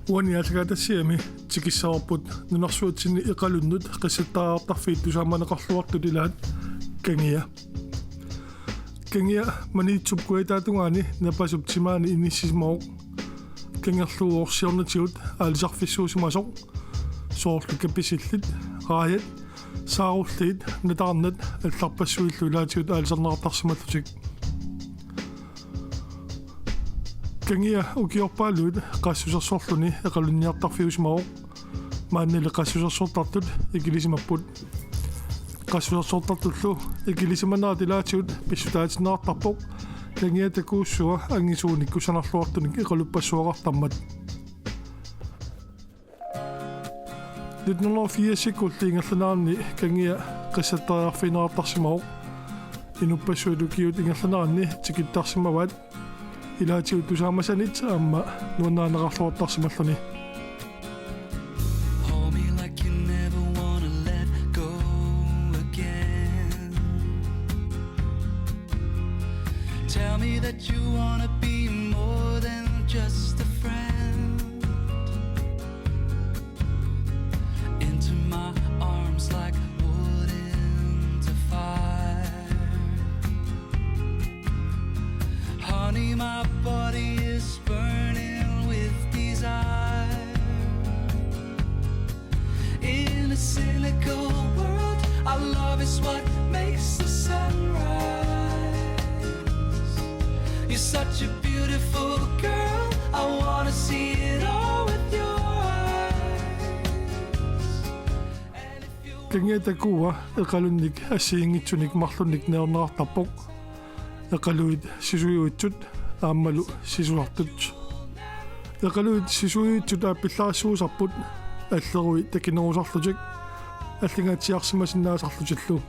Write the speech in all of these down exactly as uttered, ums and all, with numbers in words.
Uani aallakaatitassiami tikissavarput nunarsuatsinni Iqalunnut qissattariartarfiit tusaamaneqarluartut ilaat Kangia. Kangia Maniitsup kujataatungaani napasup timaani inissisimavoq. Kangerluuvoq siornatigut aalisarfissuusimasoq, soorlu kapisillit, raajat, saarulliit, nataarnat allarpassuillu ilaatigut aalisarneqartarsimallutik. Kangia ukiorpaaluit qassusersorluni Iqalunniartarfiusimavoq. Maannali qassusersortartut ikilisimapput. Qassusersortartullu ikilisimanerat ilaatigut pissutaatinneqartarpoq Kangia takuussua angisuunik kusanarluartunik Iqaluppassuaqartarmat. Nitten hundrede og firsikkulli ingerlaneranni Kangia qissattariarfigineqartarsimavoq. Inuppassuit ukiut ingerlaneranni tikittarsimavaat ilaatigut tusaamasanit aamma nuannarineqarluartarsimalluni. Hold me like you never wanna let go again. Tell me that you wanna be more than just a friend. Into my arms like wood into fire. Honey, my body is burning with desire. In a cynical world, our love is what makes the sun rise. You're such a beautiful girl, I wanna see it all with your eyes. And if you Kangia takuua Iqalunnik assigiinngitsunik marlunnik najorneqartarpoq. Iqaluit sisujuitsut aammalu sisusartut. Iqaluit sisujuitsut aappillarissuusarput, allerui takinerusarlutik allingaatsiarsimasinnaasarlutillu.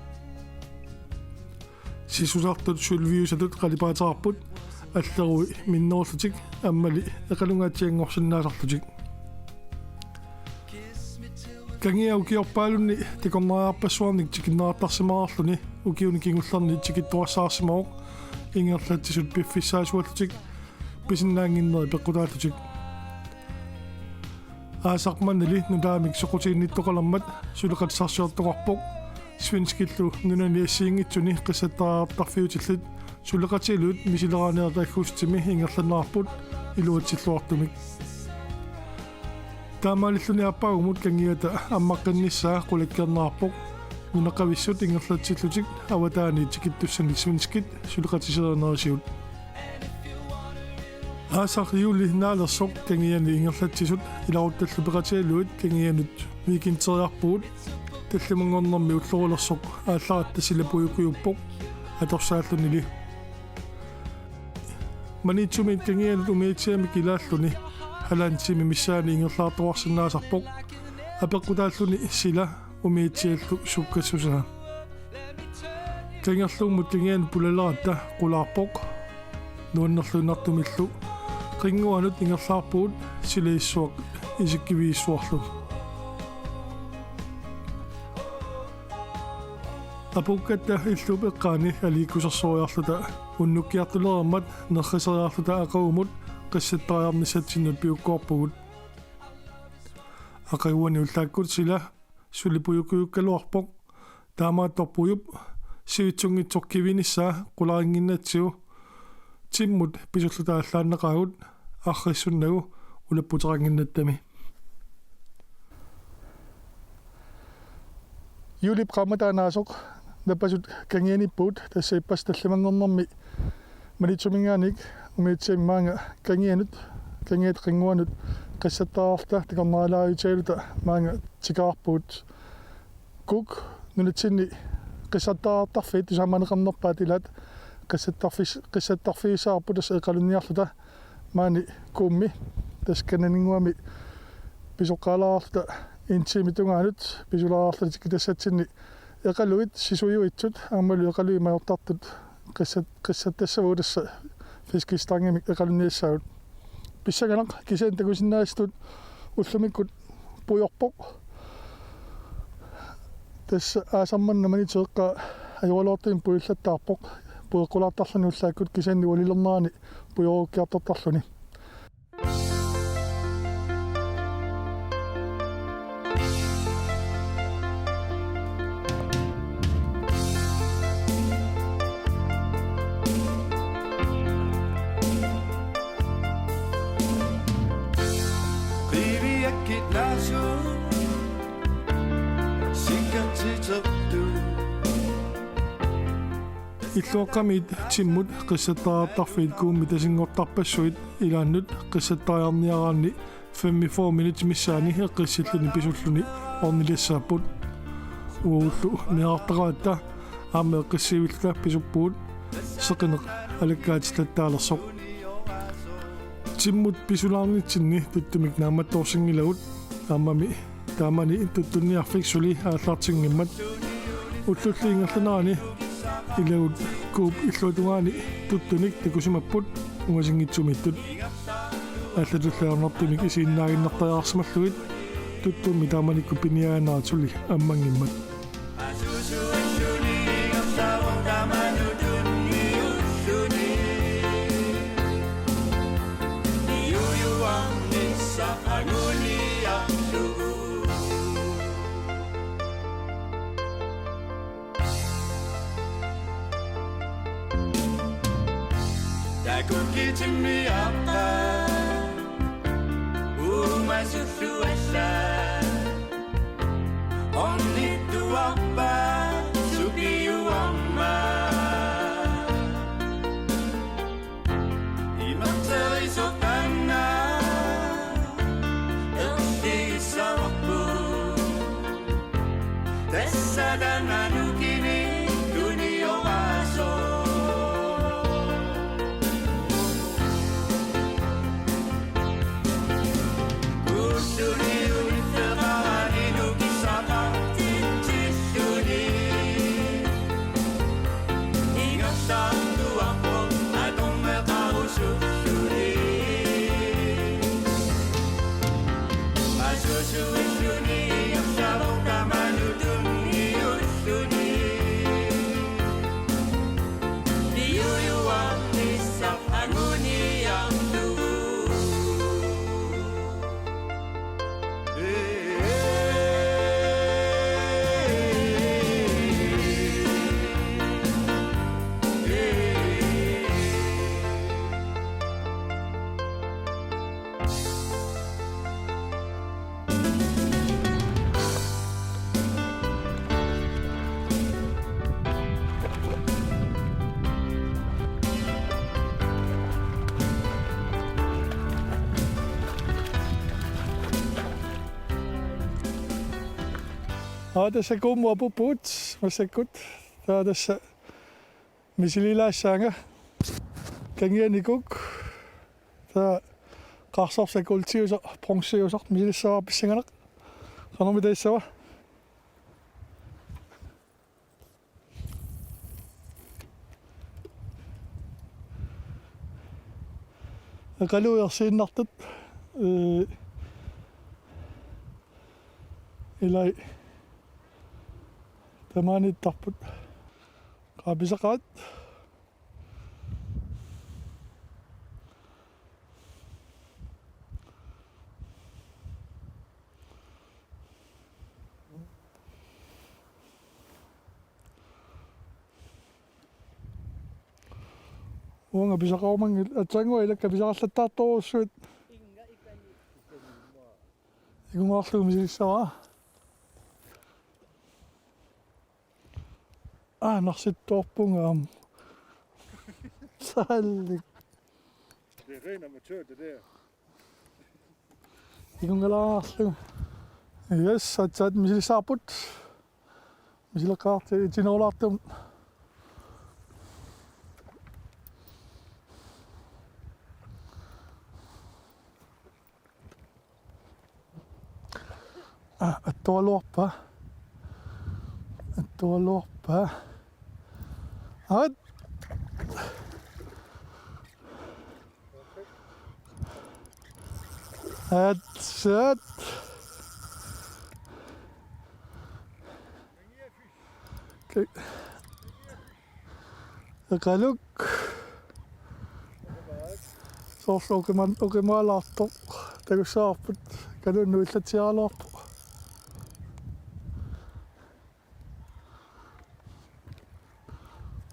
Sisusartut sølviusatut qalipaateqarput, allerui minnerullutik aammali Iqalungaatsianngorsinnaasarlutik. Kangia ukiorpaalunni takornariarpassuarnik tikinneqartarsimaqarluni ukiuni kingullerni tikittuarsaarsimavoq, ingerlatsisut piffissaasuallutik pisinnaannginneri peqqutaallutik. Aasaq maannali nutaamik soqutiginnittoqalermat suleqatissarsiortoqarpoq, svenskillu nunani assigiinngitsuni qissattariartarfiutillit suleqatigalugit misileraanerat aggustimi ingerlanneqarput iluatsilluartumik. Taamaalilluni aappaagumut Kangiata ammaqqinnissaa qulakkeerneqarpoq, nunaqavissut ingerlatsillutik avataani tikittussanik svenskit suleqatiserinerisigut. Aasaq juuli naalersoq Kangiani ingerlatsisut ilaruttallu peqatigalugit Kangianut weekenderiarpugut, tallimanngornermi ullorulersoq aallaratta sila pujukujuppoq atorsaallunili. Maniitsumiit Kangianut umiatsiamik ilaalluni halvanden time missaani ingerlaartoqarsinnaasarpoq, apeqqutaalluni sila umiatsiallu sukkassusaa. Kangerluummut Kangianut pulaleratta qulaarpoq. Nuannerluinnartumillu qinnguanut ingerlaarpugut silagissuaq isikkivigissuarlu. Apuukkatta illup eqqaani aliikkusersoriarluta unnukkiartulereermat nerriseriarluta aqagumut qissattariarnissatsinnut piukkoorpugut. Aqaguani ullaakkut sila suli pujukujukkaluarpoq. Taamaattoq pujup sivitsunngitsoq kivinissaa qularinnginnatsigu timmut pisulluta allaannaqaagut, arrissunnagu ulapputeqannginnattami. Juulip qaammataa naasoq napasut Kangianippugut, tassa ippassaq tallimanngornermi Maniitsuminngaanniit umiatsiamik maanga Kangianut, Kangiata qinnguanut qissattariarluta takornarilaariutigaluta maanga tikeraarpugut. Kuuk nunatsinni qissattariartarfiit tusaamaneqarnerpaat ilaat qissattarfis-, qissattarfigissavarput, tassa Iqalunniarluta maani Kuummi, tassa Kananinnguami pisoqqaalaarluta en time tungaanut pisulaarluta tikitassatsinni Iqaluit sisujuitsut aammalu Iqaluit majortartut qissat-, qissattassavagut, tassa fiskestangimik Iqalunniassaagut. Pissanganaq kisianni takusinnaasattut ullumikkut pujorpoq. Tassa aasaq manna Maniitsup eqqaa ajoraluartumik pujullattaarpoq, pujeqqulaartarluni ullaakkut kisianni ualilernerani pujorukkiartortarluni. Illuaqqamiit timmut qissattariartarfiit kuummi tasinngortarpassuit ilaannut qissattariarniaraanni femogfyrre minutsit missaanni eqqissilluni pisulluni ornilassaapput. Uagullu meerartaqaratta aamma eqqissivilluta pisuppugut seqineq alakkaatillattaalersoq. Timmut pisulaarnitsinni tuttumik naammattoorsinngilagut, aammami taamani tuttunniarfik suli aallartinngimmat. Ullulli ingerlanerani ilagut kuup illuatungaani tuttunik takusimapput ungasinngitsumiittut. Allatulli ajornartumik isiginnaaginnartariaqarsimallugit tuttummi taamanikkut piniagaannerat suli ammanngimmat. Takukkitsimmiarta uumasulluallaat ornittuarpa supiuarma. Imerterisortanna ersigissavarput. Tassa taanna nukini tunioraso. Kuulluni uniffeqarani nukissaqartitsilluni. Ingerlaartuarpoq atorneqarusulluni. Asusuilluni ingerlavoq tamanut tunniulluni. Piujuarnissaq anguniarlugu. Aa, tassa kuummut apuupput massakkut. Taava tassa misililaassaanga kangianikuk. Taava qaarsorsaq kuultiusoq, bronziusoq misilissavara pissanganaq. Qanormi taassava? Eqaluit ersiinnartut. Ee, ilai tamaaniittarput. Qaa, pisaqaat. Uanga pisaqarumanngilaq, aatsaannguaq ilakka pisaqallattaartorujussuit. Igungaarlugu misilissavara. Aa, narsittoorpunga aamma. Saallik. Det er ren amatør, det der. Igunngalaarlugu. Yes, aatsaat misilissavarput. Misileqqaartut itinerulaartumik. Aa, attualuarpa. Attualuarpa. Aat. Aat, aat. Okay. Eqaluk. Soorlu uqima-, uqimaalaartoq. Takussavarput. Kalunnut illatsiaraluarpoq.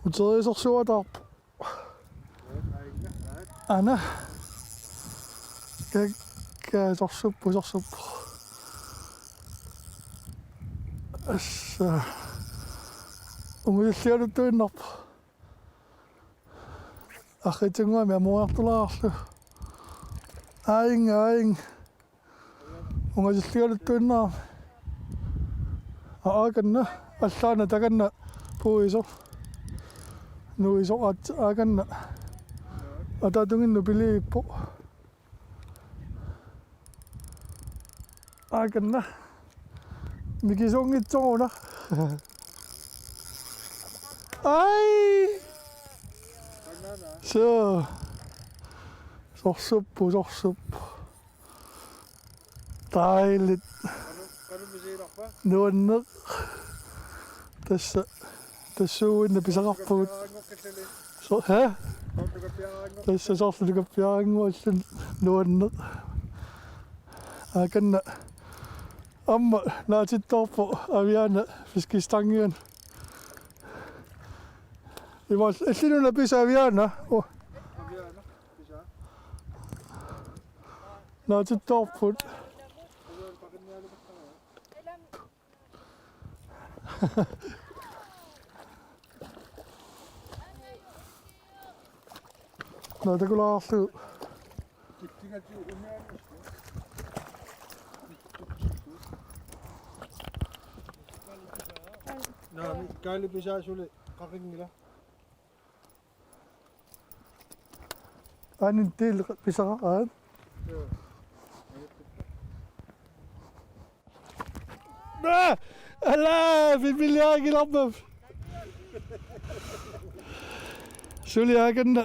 Uteriisorsuataarpoq. Aana. Kakka sorsuppoq, sorsuppoq. Assa. Ungusillialuttuinnarpoq. Arriitsunnguamik amoriartulaarlugu. Aajunga, aajunga. Ungasilligaluttuinnarami. Aa, aakanna. Allaana takanna puisoq. Nuisoq aat-, aakanna. Ataatunginnut piliippoq. Aakanna. Mikisuunngitsoq una. Ai! Suu. Sorsuppoq, sorsuppoq. Dejligt. Nuanneq. Tassa, tassuuguinnaq pisaqarpugut. So-, hä? Tassa soorlu nukappiaranngualluni nuanneq. Aakanna aamma naatittoorpoq Aviana fiskestangimut. Imaal, illit una pisa Aviana? Oh. Naatittoorput. Naa, takulaarlugu. Naa, Kaali pisaa suli qaqinngilaq. Anin til pisaqaat. Naa! Ala! Pipiliaagilarpap. Suli aakanna.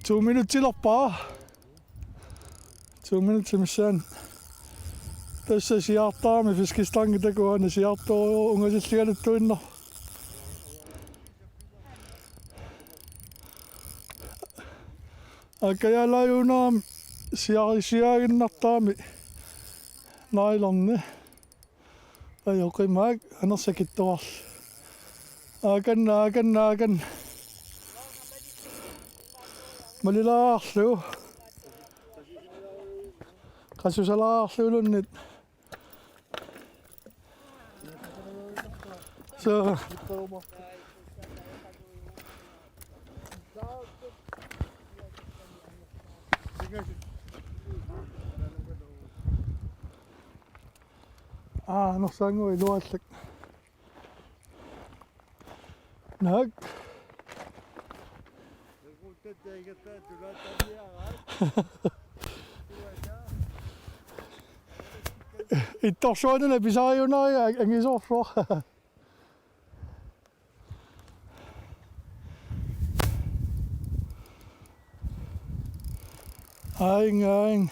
To minutsilerpaa. To minutsit missaanni. Tassa siaartaami fiskestangi takuani siaartorujuk ungasilligaluttuinnaq. Akajalaajunarami siarisiaaginnartarami nyloni. Ajoqimaak anersakittoqarl. Aakanna, aakanna, aakanna. Malilaarlugu. Qasusalaarluguluunniit. So. Aa, anersaannguaq iluallak. Naak. Ittorsuanuna pisariunariga angisoorsuaq. Aing, aing.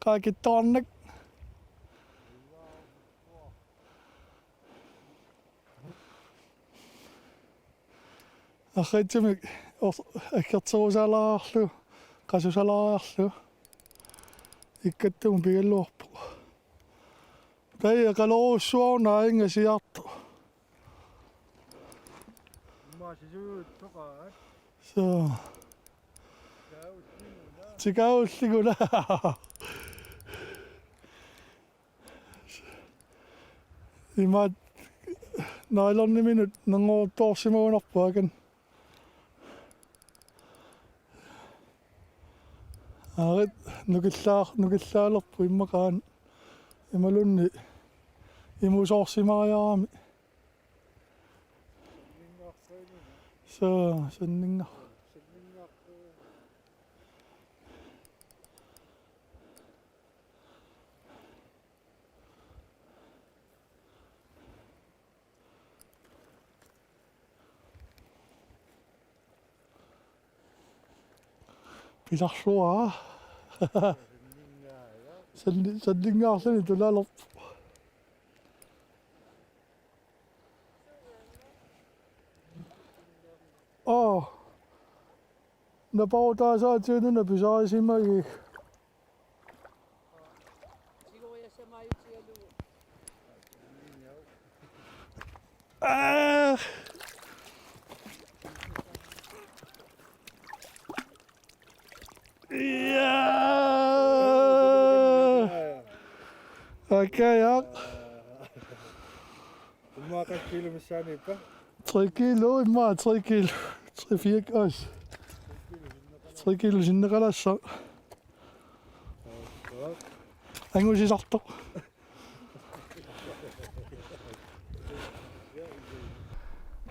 Qaakittoornak. Arriitsumik or-, aggerterusalaarlugu, qasusalaarlugu. Ikkattumut pigaluarpoq. Taja qalorussuaruna ingasiartoq. Immaqa sisuuttoqaat. So. Tikaaulliguna. Imaat nyloniminut nangoortoorsimagunarpoq akan. Aarit nukillaa-, nukillaalerpoq immaqa aana imaluunniit imusoorsimariarami. So, sanninga. Pilarluaa. Sanni-, sanningaarluni tulalerpoq. Aa. Napautaasaatigut una pisarisimagit. Ah! Ja! Okay, ja. Immaqa kilo missaaniippa? Tre kilo, immaqa tre kilo. Tre, fire, os. Tre kilo sinneqalassaq. Angusisartoq.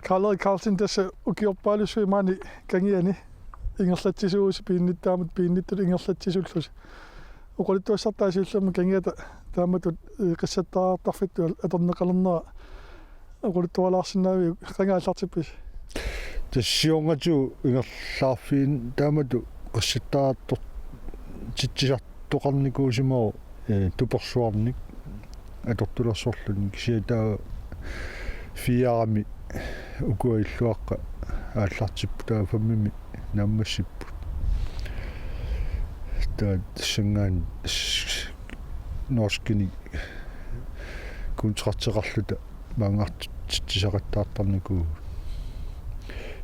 Karl-Erik Karlsen, tassa ukiorpaalussuit maani kangiani ingerlatsisuusi piinnittaammut, piinnittut ingerlatsisullusi. Oqaluttuassartaa siullermik kangiata taamatut, eh, qissattariaqartarfittut atorneqalernera oqaluttualaarsinnaaviuk, qanga aallartippisi? Tassa siornatigut ingerlaarfiin taamatut qissattariaqartortitsisartoqarnikuusimavoq, eh, tupersuarnik atortulersorluni, kisianni taava firemi ukua illuaqqat aallartipput, taava femimi naammassipput. Taava tassanngaanniit norskinik kontrakteqarluta maanngartitsisaqattaartarnikuuvugut.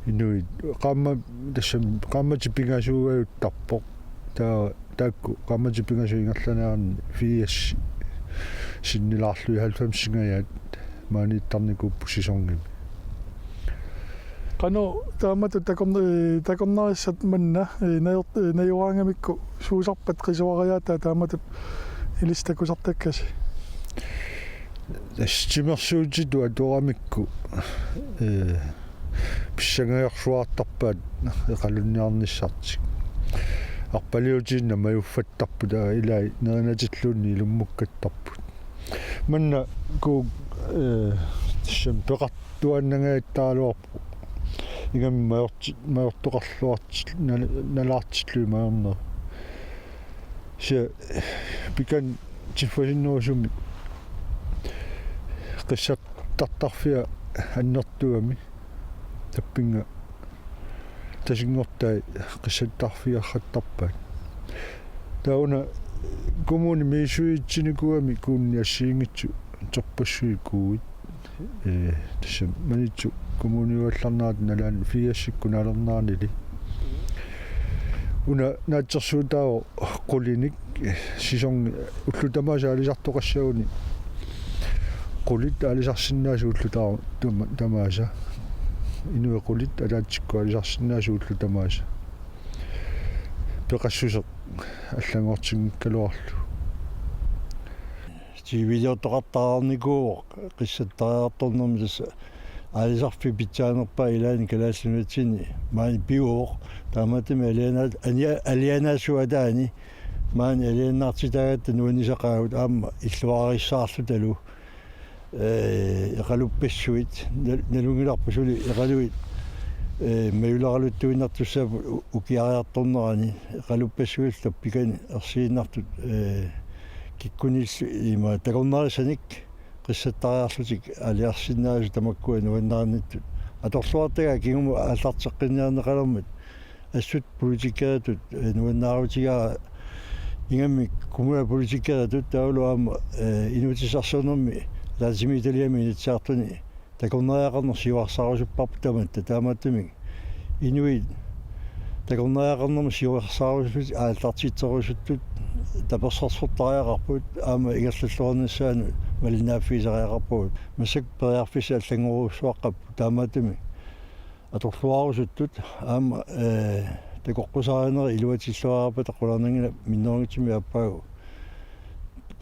Inuit qaammat, tassami qaammatit pingasuugaluartarpoq. Taava taakku qaammatit pingasut ingerlaneranni firs sinnilaarlugit halvfemsingajaat maaniittarnikuupput sæsonimi. Qanoq taamatut takorna-, eh, takornarissat manna, eh, najor-, eh, najoraangamikku suusarpat qisuariaataa taamatut ilissi takusartakkasi? Tassa timersuutitut atoramikku, eh, pissangajorsuartarpaat eqalunniarnissartik. Arpaliutiinnaq majuffattarput, taava ilai nerinatilluunniit ilummukkattarput. Manna uku, eh, tassami peqartuaannangajattaraluarpoq. Ingammik majorti-, majortoqarluarti-, nal-, nalaartillugit majorneq. Kisianni pikani tiffasinnerusumik qissattartarfia annertugami. Tappinnga tasinngortai qissattarfigeqattarpaat. Taava una kommuni misissuitsinikuugami kuunni assigiinngitsut torpassuit kuuit. Eh, tassa Maniitsup kommuniugallarnerata nalaani firsikkut nalerneranili. Una naatsorsuutaavoq qulinik, eh, sæsoni ullut tamaasa aalisartoqassaguni. Qulit aalisarsinnaasut ullut ta-, tama-, tamaasa. Inuit qulit ataatsikkut aalisarsinnaasut ullut tamaasa. Peqassuseq allanngortinngikkaluarlugu. T V-liortoqartariaqarnikuuvoq qissattariaqartornermi, tassa aalisarfik pitsaanerpaaq ilaanni Kalaallit Nunatsinni maani pivoq. Taamaattumik aliana-, ania-, alianaassuataani maani alianaartitaagatta nuannisaqaagut aamma illuarissaarlutalu. Eh, eqaluppassuit, nal-, nalunngilarput suli eqaluit, eh, majuleraluttuinnartussaapput u-, ukiariartornerani, eqaluppassuillu tappikani ersiinnartut, eh, kikkunnillu ima takornarissanik qissattariarlutik aalisarsinnaasut tamakkua nuannarinnittut. Atorluartagaat kingumut aallarteqqinniarneqalermat assut politikeritut, eh, nuannaarutigaara ingammik kommunalpolitikeritut taavalu aamma, eh, inuutissarsiornermi ataatsimiititaliami Inatsisartuni takornariaqarneq siuarsarusupparput tamatta, taamaattumik inuit takornariaqarnermut siuarsarusut aallartitserusuttut tapersersortariaqarput aamma ingerlalluarnissaanut malinnaaffigisariaqarpugut. Massakkut periarfissat allanngorujussuaqqapput, taamaattumik atorluarusuttut aamma, eh, takoqqusarinerit iluatsilluarpata qularnanngilaq minnerunngitsumik aappaagu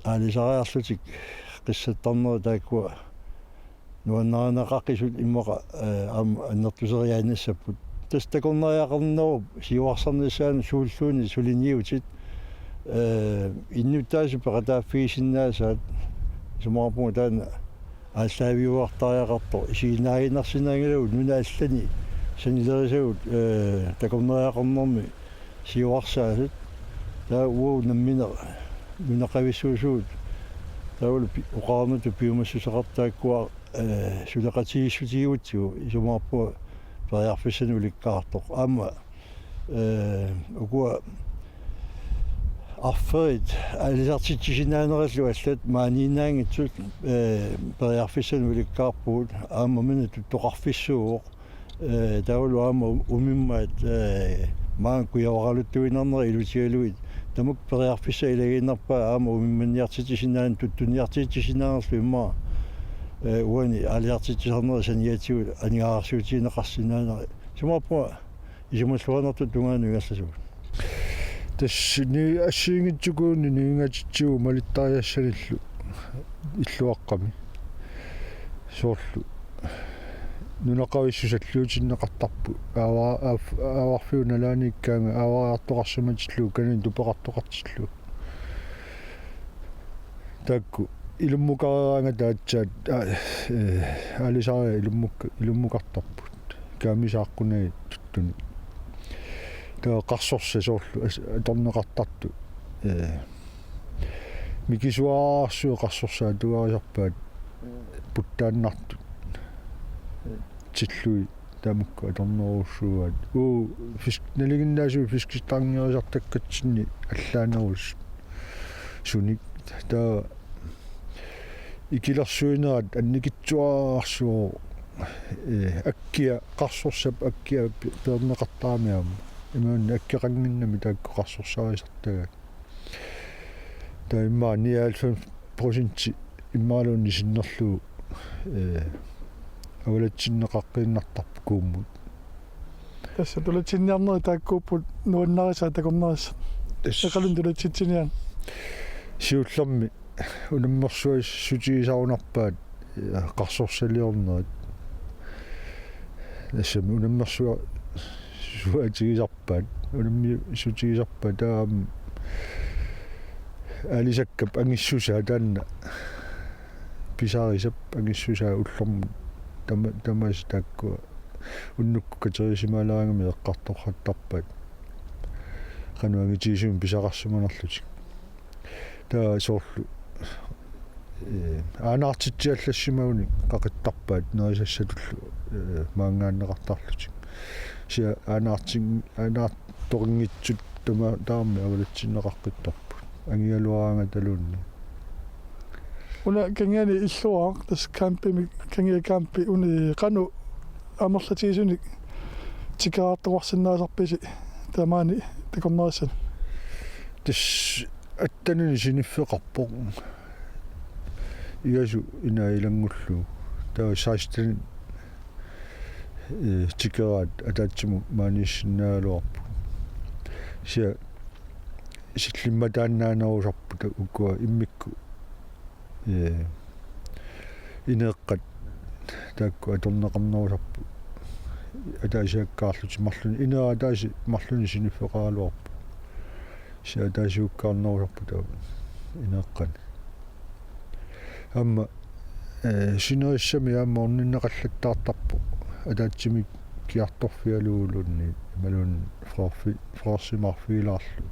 aalisariarlutik qissattarnerit taakkua nuannarineqaqisut immaqa, eh, aamma annertuseriaannissapput. Tassa takornariaqarnerup siuarsarnissaanut suulluunniit suliniutit, eh, innuttaasut peqataaffigisinnaasaat, isumaqarpunga taanna aallaaviuartariaqartoq, isiginnaaginnarsinnaanngilagut nunat allanit sanilerisagut, eh, takornariaqarnermi siuarsaasut. Taava uagut nammineq nunaqavissuusugut taavalu pi-, oqarnittut piumassuseqartut taakkua, eh, suleqatigiissutigigutsigu, isumaqarpunga periarfissanik ulikkaartoq. Aamma, eh, ukua Arferit aalisartitsisinnaanerillu allat maaniinnaanngitsut, ee, periarfissanik ulikkaarpugut, aamma minna tuttoqarfissuuvoq, ee, taavalu aamma umimmaat, ee, maanga kujavaraluttuinnarnerat ilutigalugit. Tamakku periarfissat ilagiinnarpaat aamma umimmanniartitsisinnaaneq, tuttunniartitsisinnaanerlu immaqa, ee, uani aalisartitsisarnerit saniatigut aningaasarsiutigineqarsinnaanerat. Isumaqarpunga isumalluarnartut tungaanut ingerlasugut. Tassa ni-, assigiinngitsukuunni nivinngatitsigutta malittariassanillu illuaqqami. Soorlu nunaqavissut salliutinneqartarput. Aava-, aaf-, aavarfiup nalaaniikkaangat aavariartoqarsimatillugu, kanani tupeqartoqartillugu. Taakku ilummukareeraangata aatsaat, aa, ee, aalisariat ilummukka-, ilummukartarput. Kaamisa aqqunagit tuttunik. Taava qarsorsat soorlu as-, atorneqartartut. Ee, mikisuararsuit qarsorsat atugarisarpaat puttaannartut. Tillugit tamakku atornerussuugaat. Uu, fisk-, nalinginnaasut fiskestangeriartakkatsinni allaanerusut. Sunik taava ikilersuinerat annikitsuararsuuvoq, ee, akkia, qarsorsap akkia pe-, peerneqartarami aamma. Imaluunniit akkeqannginnami taakku qarsorsarisartagaat. Taava immaqa nioghalvfems procent immaqaluunniit sinnerlugu, ee, avalatsinneqaqqiinnartarpoq kuummut. Tassa tulatsinniarnerit taakkuupput nuannarisaat takornarissat. Tassa. Iqalunnik tulatsitsiniarneq. Siullermik unammersuassutigisarunarpaat, ee, qarsorsaliornerit. Tassami unammersuassutigisarpaat, unammersuutigisarpaat taava aamma aalisakkap angissusaa taanna pisarisap angissusaa ullormut tama-, tamassi taakkua unnukkut katerisimaalaarigami eqqartortarpaat. Qanoq angitigisumik pisaqarsimanerlutik. Taava soorlu, ee, aanaartitsiallassimagunik qaqittarpaat nerisassatullu, ee, maanngaanneqartarlutik. Kisianni aanaartin-, aanaartoqanngitsut tama-, tamarmik avalatsinneqaqqittarput. Angigaluaraangataluunniit. Una Kangiani illuaraq, tassa campimi, Kangia campi, una qanoq amerlatigisunik tikeraartoqarsinnaasarpisi tamaani takornarissani? Tassa atteninik siniffeqarpoq. Igasu ina ilanngullugu. Taava seksten, ee, tikeraat ataatsimut maaniissinnaagaluarput. Kisianni sillimmataannaanerusarput ukua immikkut, ee, ineeqqat taakku atorneqarnerusarput ataasiakkaarlutik marlunnik, ineeqqat ataaseq marlunnik siniffeqaraluarput. Kisianni ataasiakkaarnerusarput taava ineeqqanik. Aamma, ee, sinerissami aamma orninneqallattaartarpoq ataatsimik kiartorfigaluguluunniit imaluunniit Frederik-, Frederikseqarfigilaarlugu.